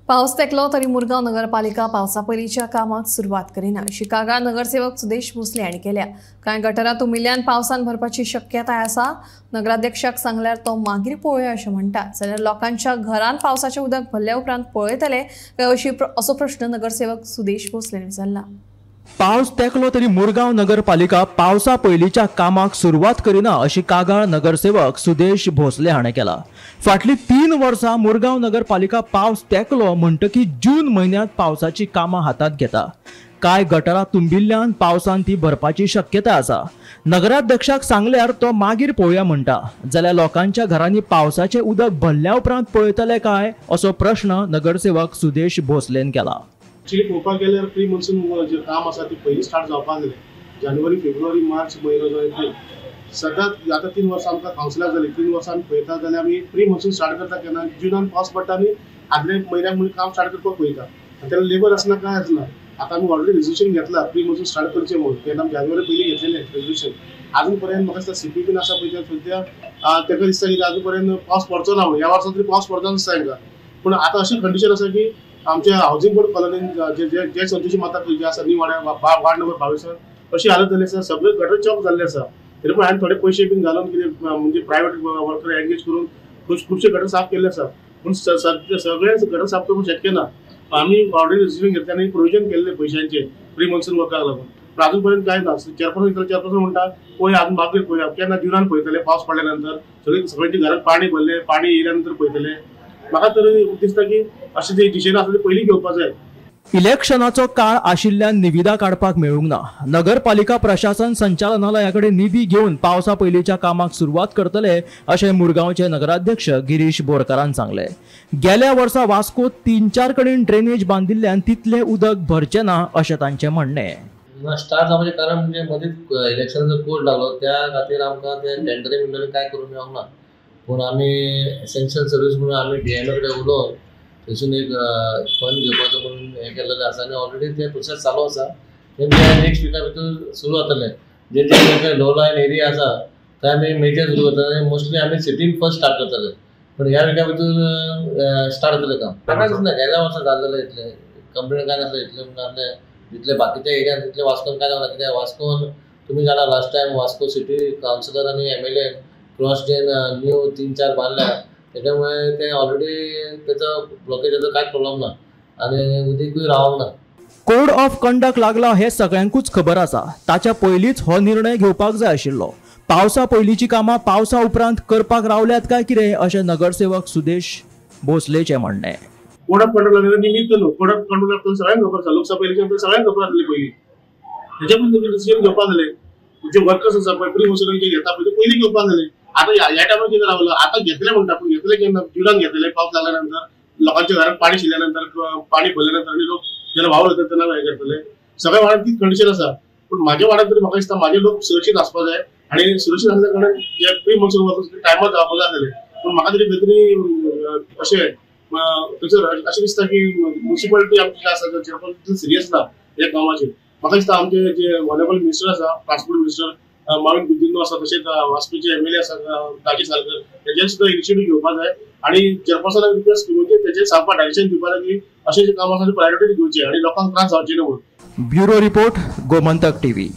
पावस तेकलो तरी मुरगांव नगरपालिका पावसा पयलींच्या कामाक सुरवात करिना अशी कागाळ नगरसेवक सुदेश भोसले हांणी केल्या। कांय गटरां तुंबिल्ल्यान पावसान भरपाची शक्यताय आसा। नगराध्यक्षाक सांगल्यार तो मागीर पळोवया अशें म्हणटा, जाल्यार लोकांच्या घरांत पावसाचें उदक भरल्या उपरांत पळयतले काय असो प्रश्न नगरसेवक सुदेश भोसले हांणी विचारला। पावस तेकलो तरी मुरगांव नगरपालिका पावसा पयलींच्या कामाक सुरवात करिना अशी कागाळ नगरसेवक सुदेश भोसले हाणें केला। फाटली 3 वर्सां मुरगांव नगरपालिका पावस तेकलो म्हणटकीच जून म्हयन्यांत पावसाची कामां हातांत घेता। कांय गटरां तुंबिल्ल्यान पावसान ती भरपाची शक्यता आसा। नगराध्यक्षाक सांगल्यार तो मागीर पळोवया म्हणटा, जाल्यार लोकांच्या घरांनी पावसाचें उदक भरल्या उपरांत पळयतले काय असो प्रश्न नगरसेवक सुदेश भोसलेन केला। एक्चुअली पळोवपाक गेल्यार प्री मॉन्सून जे काम आसा ते पयलीं स्टार्ट जावपाक जालें। जानेवारी, फेब्रुवारी, मार्च म्हयनो जो एप्रील सदांच आतां 3 वर्सां आमकां कावन्सिलार जालीं, 3 वर्सां आमी पळयता जाल्यार आमी प्री मॉन्सून स्टार्ट करता केन्ना जुनान पावस पडटा आनी आदल्या म्हयन्याक म्हणून काम स्टार्ट करपाक पळयता आनी तेन्ना लेबर आसना कांय आसना। आतां आमी ऑलरेडी रेजोल्युशन घेतला प्री मॉन्सून स्टार्ट करचें म्हणून, तेन्ना आमी जानेवारी पयलीं घेतलेलें रेजोल्युशन। आजून पर्यंत म्हाका दिसता सीपी बीन आसा पळय सद्या ताका दिसता की आजून पर्यंत पावस पडचो ना म्हणून, ह्या वर्सा तरी पावस पडचो ना दिसता तांकां। पूण आतां अशें कंडिशन आसा की आमच्या हावजींग बोर्ड कॉलनीन जे संतोषी माता जे आसा न्यू वाड्या वार्ड नंबर 22 अशी हालत जाल्ली आसा, सगळे गटर चॉक जाल्ले आसा। तरी पण हांवें थोडे पयशे बीन घालून कितें म्हणजे प्रायवेट वर्कर एंगेज करून खुबशे गटर साफ केल्ले आसा, पूण सगळे गटर साफ करूंक शक्य ना। आमी ऑलरेडी रिसिव्हिंग घेतले आनी प्रोविजन केल्ले पयशांचे प्री मॉन्सून वर्काक लागून, पूण आजून पर्यंत कांय ना। चेअरपर्सन चेअरपर्सन म्हणटा पळय आजून मागीर पळोवया केन्ना जुनान पळयतले, पावस पडल्या नंतर सगळ्यांच्या घरात पाणी भरले, पाणी येयल्या नंतर पळयतले। म्हाका तरी दिसता की अशें जे डिसिजन आसा ते पयलीं घेवपाक जाय। इलेक्शनाचो काळ आशिल्ल्यान निविदा काडपाक मेळूंक ना। नगरपालिका प्रशासन संचालनालया कडेन निधी घेवन पावसा पयलींच्या कामाक सुरवात करतले अशें मुरगांवचे नगराध्यक्ष गिरीश बोरकारान सांगलें। गेल्या वर्सा वास्को 3-4 कडेन ड्रेनेज बांदिल्ल्यान तितलें उदक भरचें ना अशें तांचें म्हणणें। स्टार्ट जावपाचें कारण म्हणजे मदींच इलेक्शनाचो कोड लागलो, त्या खातीर आमकां ते टेंडरींग बिंडरींग कांय करूंक मेळोंक ना। पूण आमी एसेन्शियल सर्वीस म्हणून आमी डीएमए कडेन उलोवन थंयसून एक फंड घेवपाचो म्हणून हें केल्लें आसा आनी ऑलरेडी ते प्रोसेस चालू आसा। तेमचे नेक्स्ट विका भितर सुरू जातलें। जे जे लो लायन एरिया आसा थंय आमी मेजर सुरू करतले आनी मोस्टली आमी सिटीन फर्स्ट स्टार्ट करतले, पूण ह्या विका भितर स्टार्ट जातलें काम। म्हाका दिसना गेल्या वर्सा जाल्लें इतलें कंप्लेन कांय नासलें, इतलें म्हणून जितले बाकीच्या एरियान तितले वास्कोन कांय जावना। कित्याक वास्कोन तुमी जाणा last time Vasco city councillor आनी MLA cross drain new 3-4 बांदल्या, त्याच्यामुळे ते ऑलरेडी त्याचो ब्लॉकेजाचो कांयच प्रॉब्लम ना आनी उदीकूय रावंक ना। कोड ऑफ कंडक्ट लागला हे सगळ्यांकूच खबर आसा। ताच्या पयलींच हो निर्णय घेवपाक जाय आशिल्लो। पावसा पयलींची कामां पावसा उपरांत करपाक रावल्यात काय कितें अशें नगरसेवक सुदेश भोसलेचें म्हणणें। कोड ऑफ कंडक्ट लागलें निमित्त न्हू, कोड ऑफ कंडक्ट लागतना सगळ्यांक खबर आसा, लोकसभा इलेक्शन सगळ्यांक खबर आसली पयलीं, तेच्या पयलीं डिसिजन घेवपाक जालें। जे वर्कर्स आसा पळय प्री मॉन्सून जे घेता पळय ते पयलीं घेवपाक जालें। आतां ह्या टायमार कितें रावला, आतां घेतले म्हणटा, पूण घेतले केन्ना जुनान घेतले, पावस लागल्या नंतर लोकांच्या घरात पाणी शिरल्या नंतर पाणी भरल्या नंतर आनी लोक जेन्ना वावर वयता तेन्ना हें करतले। सगळ्या वाड्यान तीच कंडिशन आसा, पूण म्हाज्या वाड्यान तरी म्हाका दिसता म्हाजे लोक सुरक्षीत आसपाक जाय आनी सुरक्षीत आसल्या कारणान जे प्री मॉन्सून वर्कर्स टायमार जावपाक जाय आसलें। पूण म्हाका तरी खंय तरी अशें थंयसर अशें दिसता की म्युनिसिपालिटी आमची आसा चेअरपर्सन सिरियस ना ह्या कामाचेर। म्हाका दिसता आमचे जे ऑनरेबल मिनिस्टर आसा, ट्रान्सपोर्ट मिनिस्टर माविन गुदिन्हो आसा, तशेंच वास्कोचे MLA आसा दाजी सालकर, तेजेर सुद्दां इनिशिएटीव घेवपाक जाय आनी चेअरपर्सनाक रिक्वेस्ट म्हणजे तेजेर सांगपाक डायरेक्शन दिवपाक जाय की अशें जे काम आसा ते प्रायोरिटी घेवचें आनी लोकांक त्रास जावचे न्हू म्हणून। Bureau report, Gomantak TV.